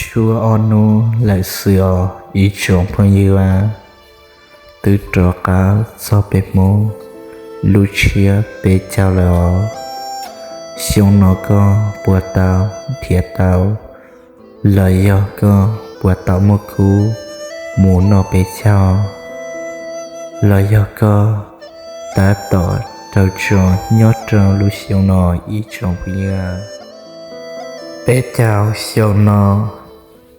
Tshuav ob hnub lawm xwb os ib tsoom phooj ywg, twb rov qab txog peb Hmoob lub tshiab peb caug lawm os. Xyoo no koj puas tau nrhiav tau, los yog koj puas tau muaj khub mus noj peb caug, los yog koj tab tom raug tso nyob rau lub xyoo no ib tsoom phooj ywg? Peb caug xyoo no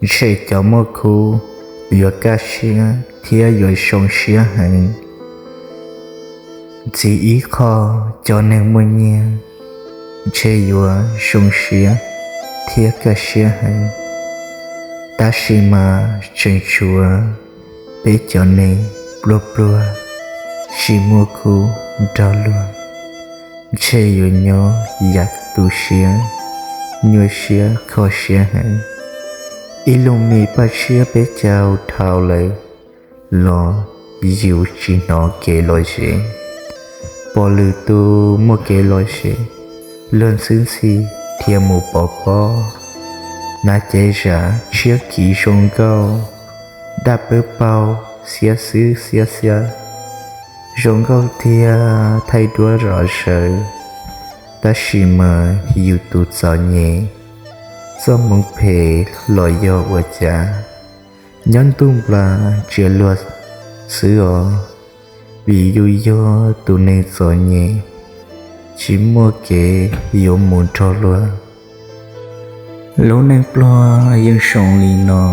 ntshe cov muaj khub yuav kaj siab thiab yuav zoo siab heev. Ntxiv ib qho, cov neeg muaj nyiaj ntshe yuav zoo siab thiab kaj siab heev. Tab sis mas tseem tshuav peb cov neeg pluag pluag tsis muaj khub nrog luag, ntshe yuav nyob yam tu siab, nyuaj siab kho siab heev. Ib lub me Paj Tshiab peb caug dhau lawm los yus tsis hnov kev lom zem. Pom lwm tus muaj kev lom zem, luag ntxhi ntxhi thiaj mus pov pob, hnav cev zam tshiab khiv zoo nkauj, daj pawg paug xiab xwb xiab xiab, zoo nkauj thiab thaij duab zom zaws. Tab sis mas yus tus txom nyem, txoj hmoov phem los yog ua cas, nyob ntuj nplas ntsia luag xwb os, vim yus yog tus neeg txom nyem, tsis muaj kev yuav mus nrog luag. Lub neej pluag yeej zoo li no,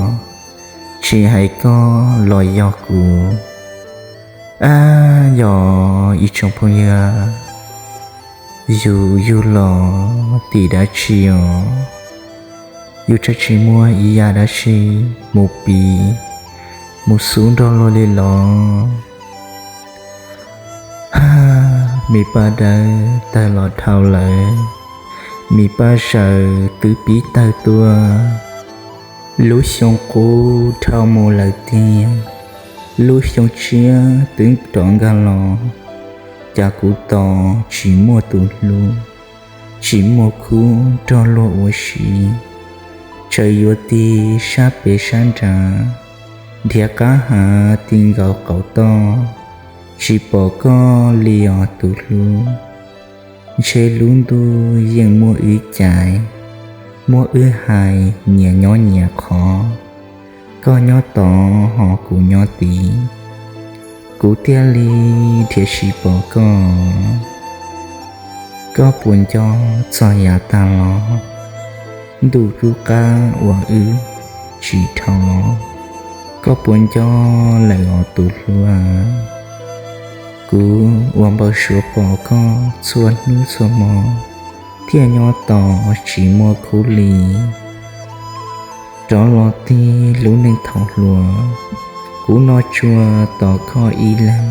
tsis hais koj los yog kuv. Ab, yog ib tsoom phooj ywg, yus yug los tim dab tsi os, yus tseem tsis muaj ib yam dab tsi mus piv, mus xub nrog luag li los? Me paj dawb tawg los dhau lawm, me paj zaws twb pib tawg tuaj. Lub xyoo qub dhau mus lawm tiag, lub xyoo tshiab twb rov nkag los, cas kuv tos tsis muaj tus hlub, tsis muaj khub nrog luag ua si, tsawm yuav tig sab pem sab nrad, nrhiav qab hav ti nkaus qaum toj, tsis pom koj li os tus hlub. Ntshe lub ntuj yeej muab wb cais, muab wb hais nyias nyob nyias qhov, koj nyob tod ho kuv nyob tid, kuv thiaj li nrhiav tsis pom koj. Koj puas nco txog yav tag los, ntuj dub qab uas wb tsis dhau los? Koj puas nco lawm os tus hlub? Kuv uas npau suav pom koj txhua hnub txhua hmo, thiaj nyob tos tsis muaj khub li. Rov los tig lub neej thaum hluas, kuv no tsuas tos koj ib leeg.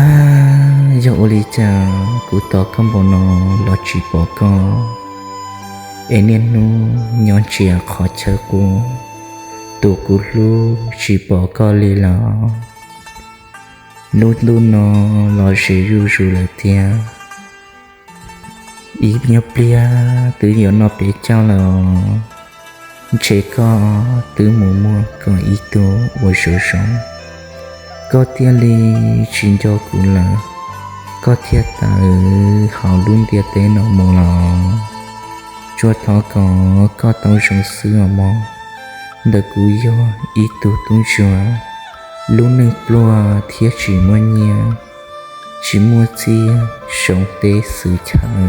Ab, yog ua li cas kuv tos koj npaum no los tsis pom koj, es niaj hnub nyob ntsia qhov chaw qub, tus kuv hlub tsis pom koj li los? Lub ntuj no los zem zuj zus lawm tiag, ib nyuag pliag twb yuav noj peb caug lawm, ntshe koj twb mus muaj koj ib tug uas zoo zoo, koj thiaj li tsis nco kuv lawm, koj thiaj tawm hauv lub ntiaj teb no mus los? Tsuas thov kom koj tau zoo xwb os mog. Ntawm kuv yog ib tug tub ntsuag, lub neej pluag thiab tsis muaj nyiaj, tsis muaj txiaj, zoo teb xwm chaw,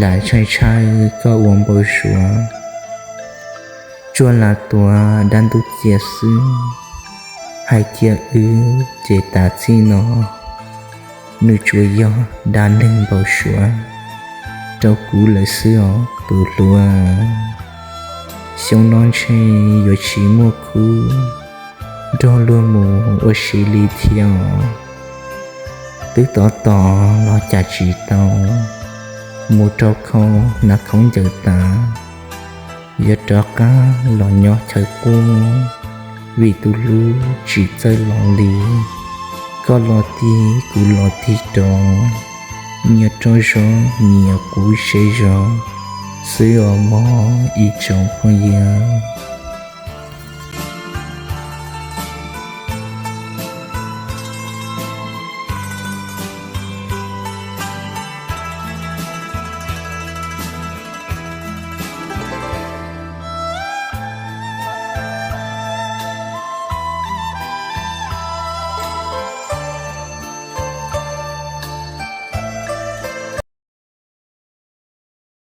lam ntshai ntshai koj ua npau suav, tsuas lam tuav dab ntub cia xwb. Hais tias wb ces tas txij no, nws tsuas yog dab neeg npau suav rau kuv lawm xwb os tus hlub. Xyoo no ntshe yuav tsis muaj khub nrog luag mus ua si li thiab os. Twb tos tos los cas tsis tau, mus rau khau hnav khaub ncaws tas, yuav rov qab los nyob chaw qub, vim tus hlub tsis txawj los li. Koj los tig kuv los tig rov, nyias rau zov nyias qub zej zog, xwb os mog ib tsoom phooj ywg.